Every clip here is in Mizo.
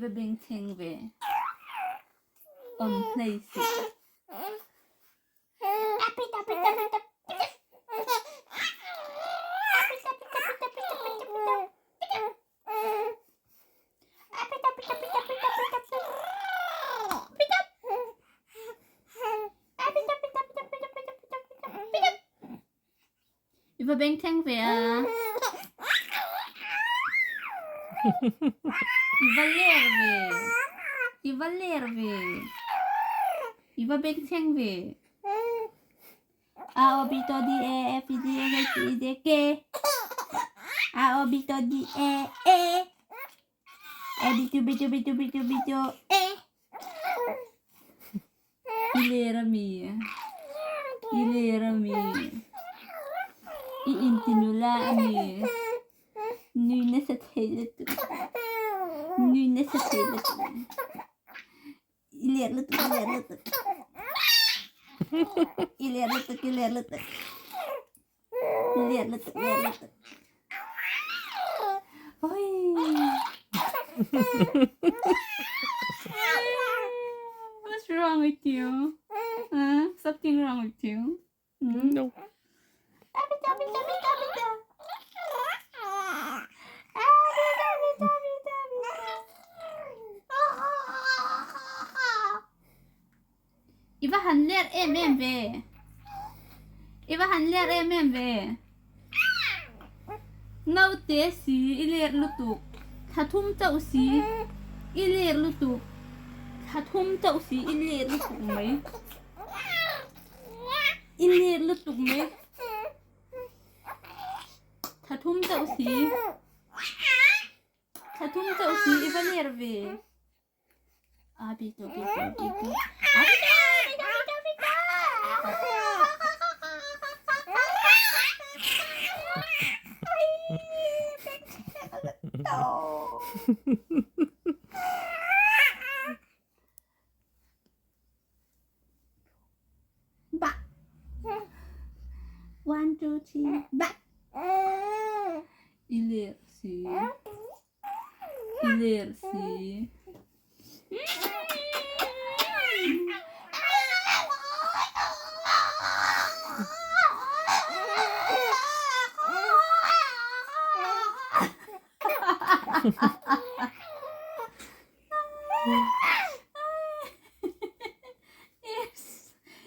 va bengchheng ve. Awm hlei suh. I va bengchheng ve a. I va ler ve. I va ler ve. I va bengchheng ve. A O B to D E F G H I J K A O B to D E E A B to B to B to B to B to E I ler a mi? I ler a mi? I intinula a mi? Nui nasa thei lutuk. Nui nasa thei lutuk. I ler lutuk, i ler lutuk. I ler lutuk, i ler lutuk. Ler lutuk, ler lutuk. Oi. What's wrong with you? Huh? Something wrong with you? Hmm? No. Abita, abita, abita, abita. Abita, abita, abita, abita. I va han ler em em ve. I va han ler em em ve. Naute si i ler lutuk. Thla thum chauh si i ler lutuk. Thla thum chauh si i ler lutuk mai. I ler lutuk mai. Thla thum chauh si. Thla thum chauh si i va ler ve. A bi to bi to bi to. A bi to bi to bi to bi to. Ba. One, two, three, ba. I ler si. I ler si.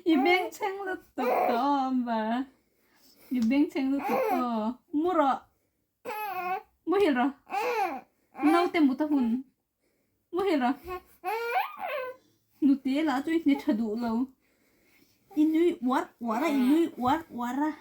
I bengchheng lutuk tawh awm va. I bengchheng lutuk tawh. Mu rawh. Muhil rawh. Naute mut a hun. Muhil rawh. Nute lah chu i hne tha duh lo. I nui uar uar a, i nui uar uar a.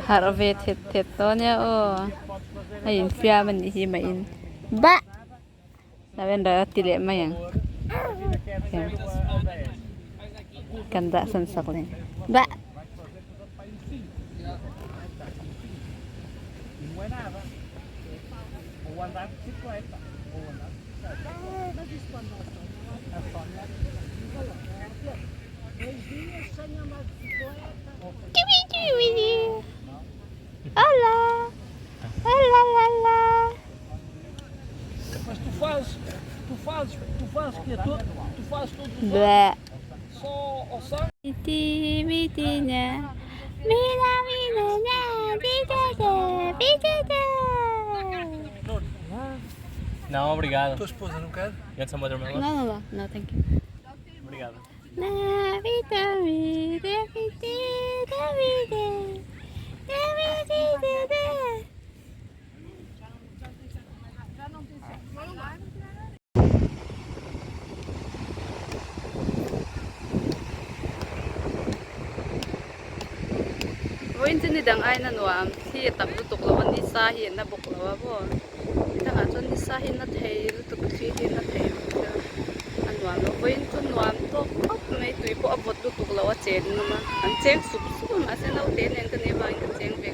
Harh ve thet thet dawn nia aw a infiam a nih hi mah in bah lavender a ti leh mai ang kan dah san sak leh bah. Hola! Hola la la! Bleh! Não, obrigado. Tua esposa não quer? You want some watermelon? No, no, no, no, thank you. Obrigado. Vawiin chu ni dang aiin a nuam thli a tam lutuk lo a nisa hi a na bawk lo a maw nidangah chuan nisa hi a na thei lutuk a thli hi a na thei lutuk a a nuam lo vawiin chu nuam tawk khawp mai tui pawh a vawt lutuk lo a chen ngam a an cheng sup sup a mahse naute nen ka nih avangin ka cheng ve.